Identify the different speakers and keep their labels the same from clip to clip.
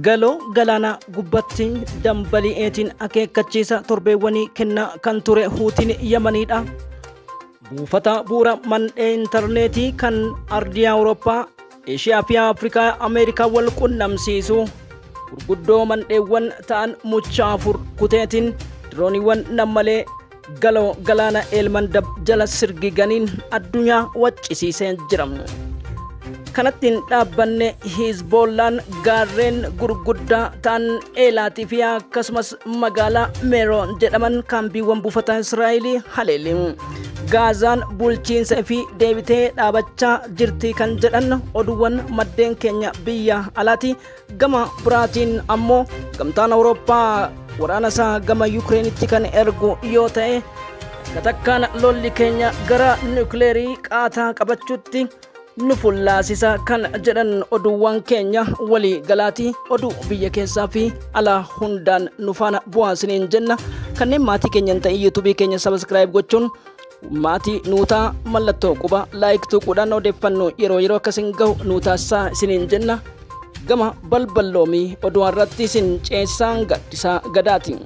Speaker 1: Galoo galaana gubbatti dambali'eetiin akeekkachiisa torbeewwanii kennaa kan ture Huutiin Yamaniidha. Buufata bu'uura mandhee intarneetii kan ardii Awurooppaa, Eeshiyaa fi Afrikaa Ameerikaa wal qunnamsiisu gurguddoo mandheewwan ta'an mucha 4 kuteetiin dirooniiwwan nammalee galoo galaana Eelmandab jala sirgiganiin addunyaa waccisiisee jira. Kanattiin dhaabbanne Hizboollaan gaarreen gurguddaa ta'an Eelaatii fi akkasumas magaalaa Meeroon jedhaman kaambiiwwan buufata Israa'elii haleele. Gaazaan bulchiinsa fi deebitee dhaabachaa jirti kan jedhan oduuwwan maddeen keenya biyya alaati. Gama biraatiin ammoo gamtaan Awurooppaa waraana isaa gama Yukireenitti kan ergu yoo ta'e takkaan lolli keenya gara nukleerii qaataa qabachuutti nu fullaasisa kan jedhan oduuwwan keenya walii galaati. Oduu biyya keessaa fi alaa hundaan nu faana bu'aasiniin jenna. Kanneen maatii keenya hin ta'in yuutuubii keenya sabiskiraayib gochuun maatii nuutaa mallattoo quba laayik tuquudhaan odeeffannoo yeroo yeroo akkasiin gahu nu taasisaa isiniin jenna. Gama balballoomii oduu irratti isin ceessaan gaddisaa gadaati.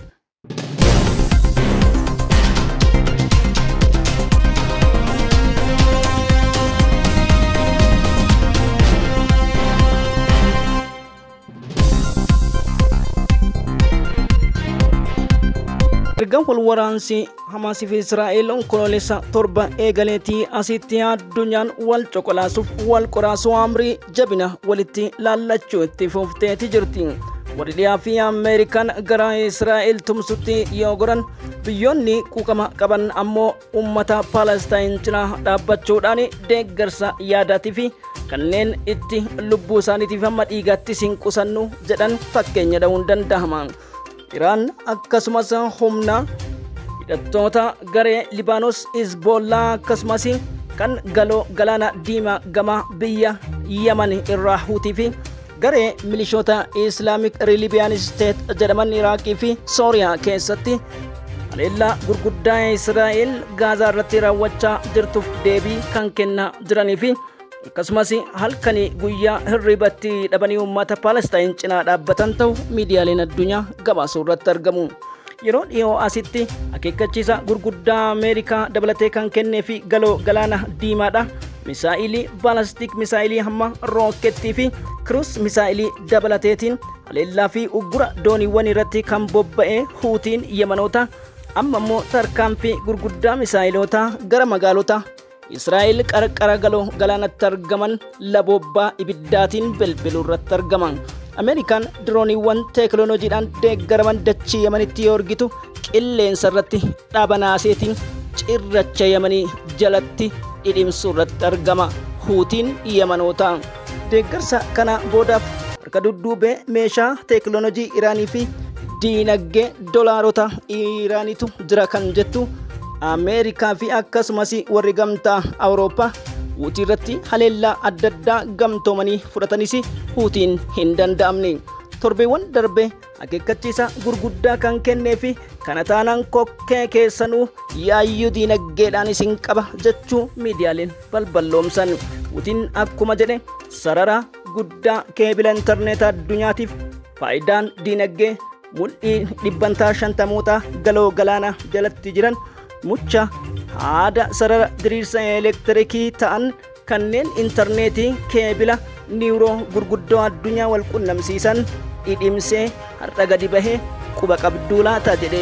Speaker 1: Erga wal waraansi Hamaasii fi Israa'el onkoloolessa 7 eegaleetii asitti addunyaan wal coqolaasuuf wal qoraasuu amrii jabina walitti laallachuu itti fufteeti jirti. Warri dhiyaa fi Ameerikaan gara Israa'el tumsutti yoo goran biyyoonni quuqama qaban ammoo uummata Paalestaayin cinaa dhaabbachuudhaan deeggarsa yaadaatii fi kanneen itti lubbuu isaaniitiif hamma dhiigaatti hin qusannu jedhan fakkeenya dha'uun danda'ama. Iraan akkasumas humna hidhattoota garee Libaanos Hizboollaa akkasumas kan galoo galaana diimaa gama biyya Yaman irraa Huutii fi garee milishoota Islaamik Riilibiyaan Steet jedhaman Iraaqii fi Sooriyaa keessatti haleellaa gurguddaa Israa'el Gaazaa irratti raawwachaa jirtuuf deebii kan kennaa jiranii fi akkasumas halkanii guyyaa hirribatti dhabanii uummata Paalestaayin cinaa dhaabbatan ta'u miidiyaaleen addunyaa gabaasuu irratti argamu. Yeroo dhiyoo asitti akeekkachiisa gurguddaa Ameerikaa dabalatee kan kennee fi galoo galaana diimaadha. Misaa'ilii baalastik misaa'ilii hamma rookettii fi kiruus misaa'ilii dabalateetiin haleellaa fi uggura dooniiwwan irratti kan bobba'e Huutiin Yamanoota amma immoo tarkaanfii gurguddaa misaa'iloota gara magaalota Israa'el qarqara galoo galaanatti argaman laboobbaa ibiddaatiin bilbiluu irratti argaman. Ameerikaan dirooniiwwan teekinooloojiidhaan deeggaraman dachii Yamanitti yoo argitu qilleensa irratti dhaabanaaseetiin cirracha Yamanii jalatti dhidhimsuu irratti argama. Huutiin Yamanoota. Deeggarsa kana boodaaf harka dudduubee meeshaa teekinooloojii Iraanii fi diinagdee dolaarota Iraaniitu jira kan jettu Ameerikaa fi akkasumas warri gamtaa Awurooppaa Huutii irratti haleellaa adda addaa gamtoomanii fudhatanis Huutiin hin danda'amne. Torbeewwan darbe akeekkachiisa gurguddaa kan kennee fi kana taanaan kokkee keessanuu yaayyuu diinagdeedhaan isin qaba jechuu miidiyaaleen balballoomsan. Huutiin akkuma jedhe sarara guddaa keebila intarneetaa addunyaatiif faayidaan diinagdee mul'ii 50% galoo galaana jalatti jiran mucha haada sarara diriirsa elektirikii ta'an kanneen intarneetii keebila niwuroo gurguddoo addunyaa wal qunnamsiisan dhidhimsee har'a gadi bahee quba qabduu laata jedhe.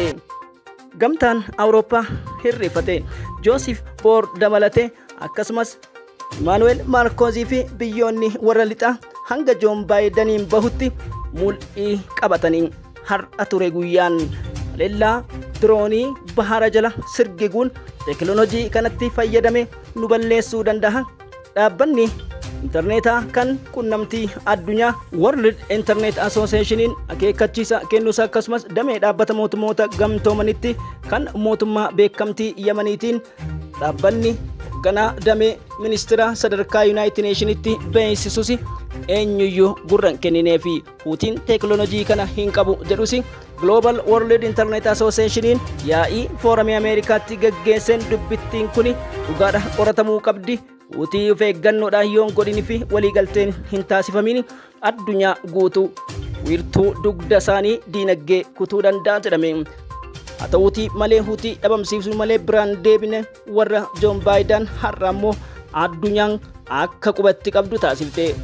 Speaker 1: Gamtaan Awurooppaa hirrifate Joosif Boor dabalatee akkasumas Imaanuweel Maarkoozii fi biyyoonni warra lixaa hanga Joon Baayidaniin bahutti mul'ii qabatanii har'a ture guyyaan haleellaa diroonii bahara jala sirgiguun teekinooloojii kanatti fayyadame nu balleessuu danda'a. Dhaabbanni intarneetaa kan qunnamtii addunyaa World Internet Associationiin akeekkachiisa kennuusaa akkasumas damee dhaabbata mootummoota gamtoomanitti kan mootummaa beekamtii Yamaniitiin dhaabbanni hoogganaa damee ministeera sadarkaa Yuunaayitid Neeshinitti beeksisuus eenyuyyuu gurra hin kenninee fi Huutiin teekinooloojii kana hin qabu jedhus Global World Internet Associationiin yaa'ii fooramii Ameerikaatti geggeesseen dubbittiin kun dhugaadha qoratamuu qabdi. Huutii of eeggannoodhaan yoo hin godhinii fi waliigalteen hin taasifamin addunyaa guutuu Wiirtuu dugda isaanii diinagdee kutuu danda'a jedhame. Haa ta'uutii malee Huutii dhabamsiisuu malee biraan deebine warra Joon Baayiden har'a immoo addunyaan akka qubatti qabdu taasifte.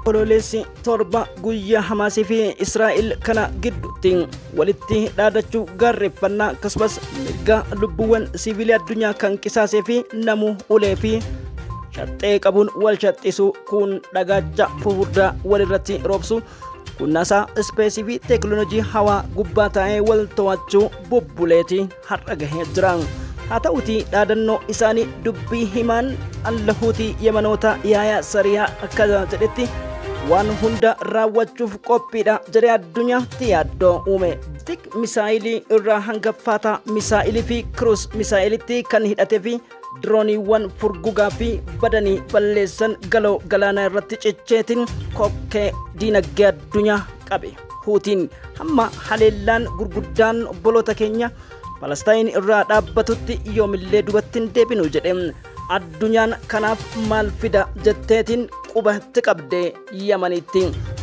Speaker 1: Onkololeessi 7 guyyaa Hamaasii fi Israa'el kana gidduutti walitti dhaadachuu gaarreeffannaa akkasumas mirga lubbuuwwan siivilii addunyaa kan qisaasee fi namuu ulee fi shaxxee qabuun wal shaxxisuu kun dhagaacha fufurdaa walirratti roobsu kunnaasaa ispeesii fi teekinooloojii hawaa gubbaa taa'ee wal to'achuu bubbuleeti har'a gahee jira. Haa ta'uutii dhaadannoo isaanii dubbii himaan Allahuutii Yemanoota Yaayaa Sariyaa akka jedhetti waan hunda raawwachuuf qophiidha jedhee addunyaatti yaaddoo uume. Tik misaayilii irraa hanga faataa misaayilii fi kiruus misaayilitti kan hidhatee fi dirooniiwwan furgugaa fi badanii balleessan galoo galaanaa irratti cicheetiin kokkee diinagdee addunyaa qabe. Huutiin hamma haleellaan gurguddaan obboloota keenya Palestaayin irraa dhaabbatutti yoomillee duubatti hin deebinu jedhe. Addunyaan kanaaf maal fida jetteetiin qubatti qabde Yamanitti.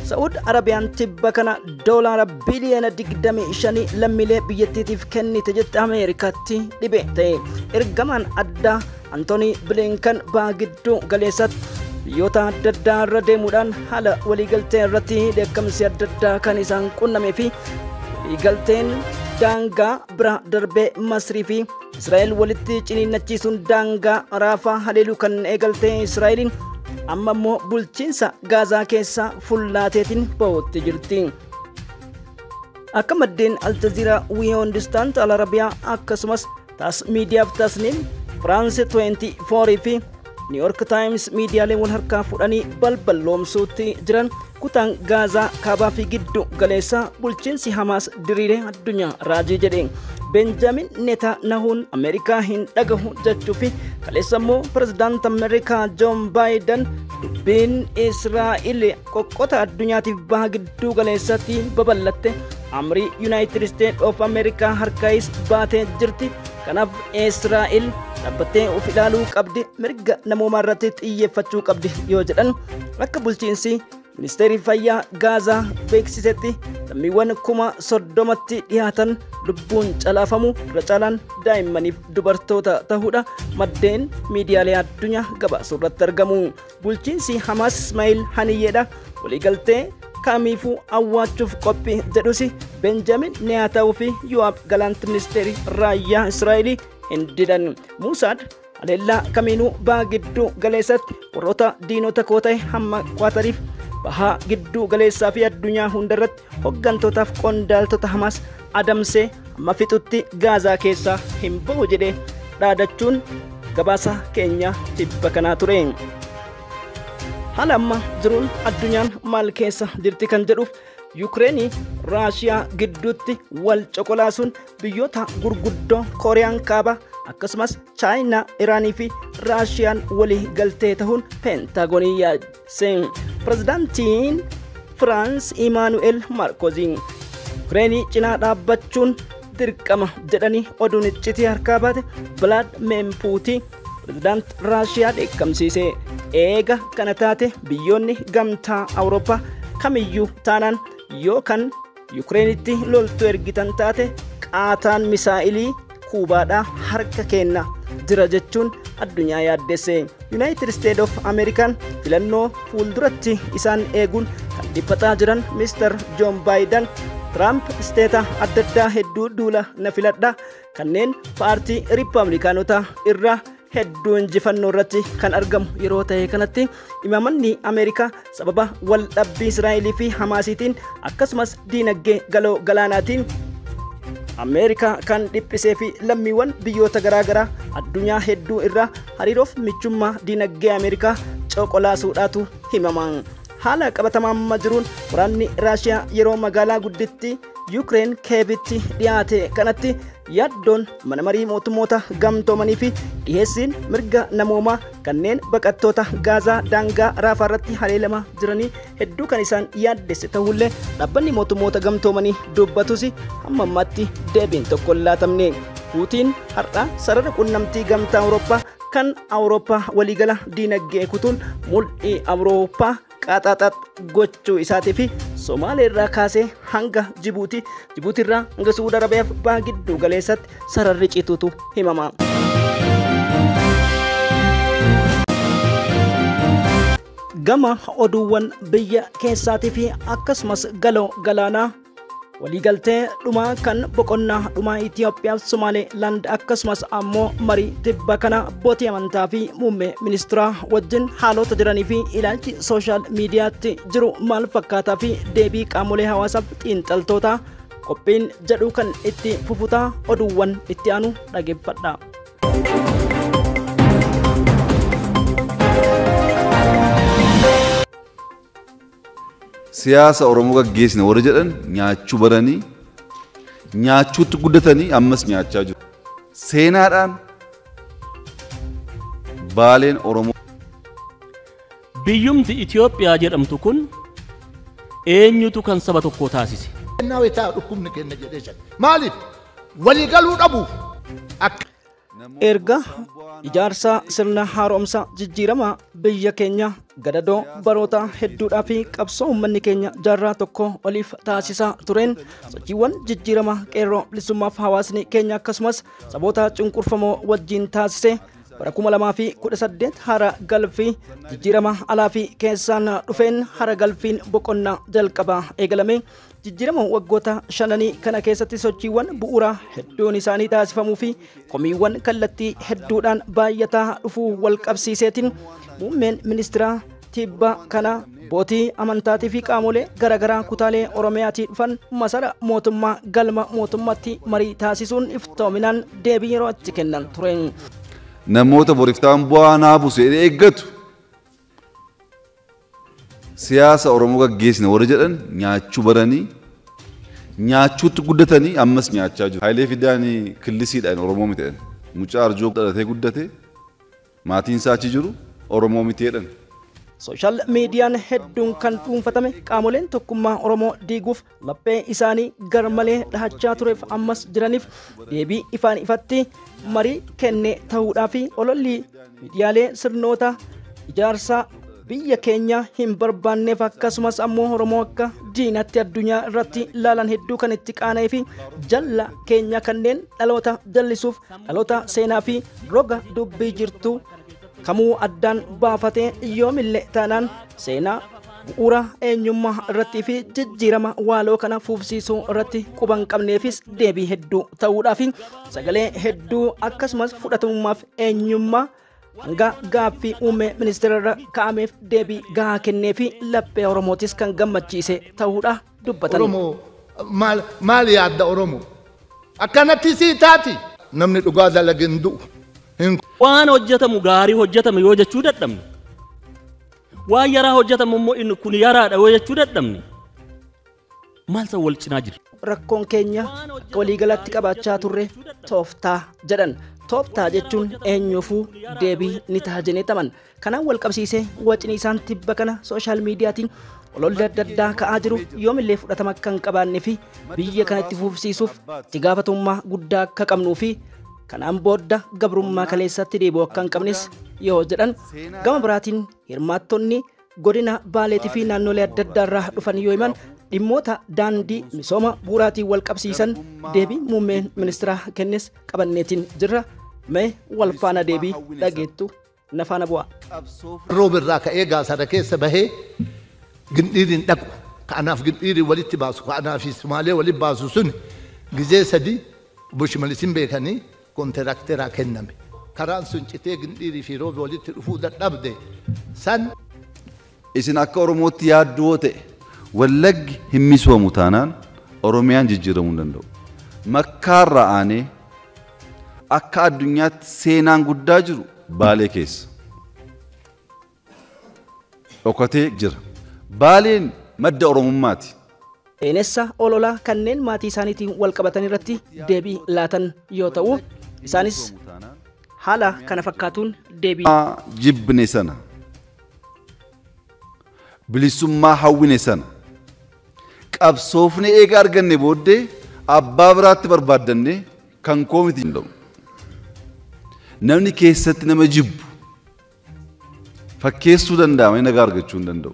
Speaker 1: Sa'uud Arabiyaan tibba kana doolaara biliyoona 25 lammiilee biyyattiitiif kennite jette Ameerikaatti dhibe ta'e. Ergamaan addaa Antoonii Bilinkan baha gidduu galeessatti biyyoota adda addaa irra deemuudhaan haala waliigaltee irratti dheekkamsi adda addaa kan isaan qunnamee fi waliigalteen daangaa bira darbee Masrii fi Israa'el walitti ciniinnachiisuun daangaa Raafaa haleeluu kan eegalte Israa'eliin amma immoo bulchiinsa Gaazaa keessaa fullaateetiin bahutti jirti. Akka maddeen Aljazeeraa, Wiihoondistaant, Al Arabiyaa akkasumas Taas Miidiyaaf Tasniim, Firaansi 24 fi New York Times miidiyaalee wal harkaa fudhanii balballoomsuutti jiran kutaan Gaazaa kaabaa fi giddu galeessaa bulchiinsi Hamaas diriiree addunyaa raajii jedhe. Benjamin Netanyahuun Ameerikaa hin dhagahu jechuu fi kaleessa immoo pirezidaant Ameerikaa Joon Baayiden dubbiin Israa'el qoqqota addunyaatiif baha gidduu galeessatti babal'atte amrii Yuunaayitid Isteet of Ameerikaa harkaayis baatee jirti. Kanaaf Israa'el dhaabbattee of ilaaluu qabdi, mirga namoomaa irratti xiyyeeffachuu qabdi yoo jedhan akka bulchiinsi ministeerri fayyaa Gaazaa beeksisetti lammiiwwan 30,000tti dhiyaatan lubbuun calaafamu irra caalaan daa'immaniif dubartoota ta'uudha maddeen miidiyaalee addunyaa gabaasuu irratti argamu. Bulchiinsi Hamaas Ismaa'il Haniyyeedha waliigaltee kamiifuu awwaachuuf qophii jedhus Benjamin Netanyahu fi Yo'aab Galaant ministeerri raayyaa Israa'elii hin didan. Muusaad haleellaa kamiinuu baha gidduu galeessatti warroota diinota koo ta'e hamma Qaatariif bahaa gidduu galeessaa fi addunyaa hundarratti hoggantootaaf qondaaltota Hamaas adamsee hamma fixutti Gaazaa keessaa hin bahu jedhee dhaadachuun gabaasa keenya tibba kanaa ture. Haala amma jiruun addunyaan maal keessa jirti kan jedhuuf Yukireenii Raashiyaa gidduutti wal coqolaasuun biyyoota gurguddoo Kooriyaan kaabaa akkasumas Chaayinaa, Iraanii fi Raashiyaan walii galtee ta'uun Peentaagoonii yaadse. Pirezidaantiin Firaans Imaanu'eel Maarkoziin Yukireenii cinaa dhaabbachuun dirqama jedhanii oduun iccitii harkaa baate Vilaadimir Puutiin pirezidaant Raashiyaa dheekkamsiise. Eega kana taate biyyoonni gamtaa Awurooppaa kamiyyuu taanaan yoo kan Yukireenitti loltuu ergitan taate qaataan misaa'ilii Kuubaadhaa harka kenna jira jechuun addunyaa yaaddesse. Yuunaayitid Isteet of Ameerikaan filannoo fuulduratti isaan eeguun kan dhiphataa jiran Mr. Joon Baayiden Tiraamp isteeta adda addaa hedduu duula na filadha kanneen paartii Riippaabilikaanotaa irraa hedduu injifannoo irratti kan argamu yeroo ta'e kanatti imaamanni Ameerikaa sababa wal dhabbii Israa'elii fi Hamaasiitiin akkasumas diinagdee galoo galaanaatiin Ameerikaa kan dhiphisee fi lammiiwwan biyyoota garaagaraa addunyaa hedduu irraa hariiroof michummaa diinagdee Ameerikaa coqolaasuudhaatu himama. Haala qabatamaa amma jiruun waraanni Raashiyaa yeroo magaalaa gudditti Yukireen Keevitti dhiyaate kanatti yaaddoon mana marii mootummoota gamtoomanii fi dhiheessiin mirga namoomaa kanneen baqattoota Gaazaa daangaa Raafaa irratti haleelamaa jiranii hedduu kan isaan yaaddesse ta'ullee dhaabbanni mootummoota gamtoomanii dubbatus hamma ammaatti deebiin tokko hin laatamne. Huutiin har'a sarara qunnamtii gamtaa Awurooppaa kan Awurooppaa waliigala diinagdee kutuun mul'ii Awurooppaa qaxaxax gochuu isaatii fi Somaalee irraa kaasee hanga Jibuutii, Jibuutii irraa hanga Suudi Arabiyaaf baha gidduu galeessatti sararri cituutu himama. Gama oduuwwan biyya keessaatii fi akkasumas galoo galaanaa waliigaltee dhumaa kan boqonnaa dhumaa Itoophiyaa fi Somaalilaand akkasumas ammoo marii tibba kana abbootii amantaa fi muummee ministeeraa wajjin haalota jiranii fi ilaalchi sooshaal miidiyaatti jiru maal fakkaataa fi deebii qaamolee hawaasaaf xiinxaltootaa qophiin jedhu kan itti fufutaa oduuwwan itti aanu dhageeffadha.
Speaker 2: Siyaasa Oromoo gaggeessina warra jedhan nyaachuu baranii nyaachuutti guddatanii ammas nyaachaa jiru. Seenaadhaan Baaleen Oromoo.
Speaker 3: Biyyumti Itoophiyaa jedhamtu kun eenyutu kan saba tokko taasise?
Speaker 4: Kennaa weetaa dhukkubni kenna jedhee jira. Maaliif waliigaluu dhabuuf akka
Speaker 1: Erga ijaarsa sirna haaromsa jijjiirama biyya keenya gadadoo baroota hedduudhaa fi qabsoo uummanni keenya jaarraa tokko oliif taasisaa tureen sochiiwwan jijjiirama qeerroo bilisummaaf hawaasni keenya akkasumas saboota cunqurfamoo wajjin taasise bara 2018 hara galfii jijjiirama alaa fi keessaan dhufeen hara galfiin boqonnaa jalqabaa eegalame. Jijjiirama waggoota shananii kana keessatti sochiiwwan bu'uuraa hedduun isaanii taasifamuu fi komiiwwan kallattii hedduudhaan baay'ataa dhufuu wal qabsiiseetiin muummeen ministeeraa tibba kana abbootii amantaatii fi qaamolee garaagaraa kutaalee Oromiyaatii dhufan masara mootummaa galma mootummaatti marii taasisuun iftoominaan deebii yeroo achi kennan ture.
Speaker 2: Namoota boriftaan bu'aa naa buusu jedhee eeggatu. Siyaasa Oromoo gaggeessina warra jedhan nyaachuu baranii nyaachuutti guddatanii ammas nyaachaa jiru. Hayilee Fidaan killisiidhaan Oromoo miti jedhan. Mucaa arjoo dhalatee guddate maatiin isaa achi jiru Oromoo miti jedhan.
Speaker 1: Sooshaal miidiyaan hedduun kan dhuunfatame qaamoleen tokkummaa Oromoo diiguuf laphee isaanii garmalee dhahachaa tureef ammas jiraniif deebii ifaan ifatti marii kenne ta'uudhaa fi ololli miidiyaalee sirnoota ijaarsa biyya keenya hin barbaanneef akkasumas ammoo Oromoo akka diinatti addunyaa irratti ilaalan hedduu kan itti qaana'ee fi jalla keenya kanneen dhaloota jallisuuf dhaloota seenaa fi roga dubbii jirtu kamuu addaan baafatee yoomillee taanaan seenaa bu'uura eenyummaa irratti fi jijjiirama waaloo kana fuufsiisuu irratti quban qabneefis deebii hedduu ta'uudhaa fi sagalee hedduu akkasumas fudhatamummaaf eenyummaa hanga gaaffii muummee ministeera irra kaa'ameef deebii gahaa kennee fi laphee Oromootis kan gammachiise ta'uudha dubbatan.
Speaker 4: Oromoo maal yaadda Oromoo? Akkanatti sii taati. Namni dhugaa dalage hin du'u.
Speaker 3: Waan hojjetamu gaarii hojjetame yoo jechuu dadhabne, waan yaraa hojjetamu immoo inni kun yaraadha yoo jechuu dadhabne, maal san wal cinaa jira?
Speaker 1: Rakkoon keenya akka waliigalatti qabaachaa turre tooftaa jedhan. Tooftaa jechuun eenyuufuu deebii ni ta'a jennee taman. Kanaan wal qabsiisee wacni isaan tibba kana sooshaal miidiyaatiin ololli adda addaa ka'aa jiru yoomillee fudhatama akka hin qabaannee fi biyya kanatti fufsiisuuf itti gaafatamummaa guddaa akka qabnuu fi kanaan booda gabrummaa kaleessatti deebi'uu akka hin qabnes yoo jedhan gama biraatiin hirmaattonni godina Baaleetii fi naannolee adda addaa irraa dhufan yoo himan dhimmoota daandii misooma bu'uuraatiin wal qabsiisan deebii muummeen ministeeraa kennes qabanneetiin jirra. Mee wal faana deebii dhageettu na faana bu'a.
Speaker 4: Rooba irraa ka'ee gaasara keessa bahee gindhiiriin dhaqu kanaaf gindhiirii walitti baasu kanaaf Sumaalee walitti baasu sun gizee sadi obbo Shimallisin beekanii kontiraakteraa kenname. Karaan sun citee gindhiirii fi roobi walitti dhufuu dadhabde san.
Speaker 2: Isin akka Oromootti yaadduu yoo ta'e Wallaggi hin misoomu taanaan Oromiyaan jijjiiramuu hin danda'u. Makkaarraa aanee akka addunyaatti seenaan guddaa jiru Baalee keessa dhokatee jira. Baaleen madda Oromummaati.
Speaker 1: Seenessa ololaa kanneen maatii isaaniitiin wal qabatan irratti deebii laatan yoo ta'u isaanis haala kana fakkaatuun deebii
Speaker 2: jibbine sana bilisummaa hawwine sana qabsoofne eega arganne booddee abbaa biraatti barbaaddanne kan koo miti hin danda'u. Namni keessatti nama jibbu fakkeessuu danda'a malee nagaa argachuu hin danda'u.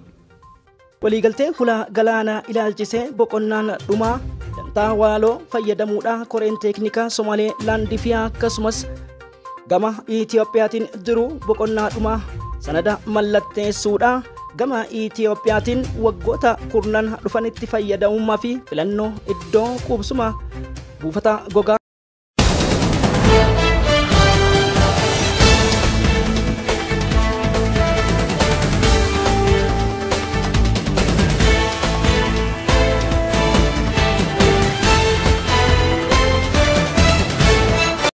Speaker 1: Waliigaltee hulaa galaanaa ilaalchisee boqonnaan dhumaa dantaa waaloo fayyadamuudha koreen teeknikaa Somaalee laandii fi akkasumas gama Itiyoophiyaatiin jiru boqonnaa dhumaa sanada mallatteessuudha. Gama Itiyoophiyaatiin waggoota kurnan dhufanitti fayyadamummaa fi filannoo iddoo qubsuma buufata gogaa.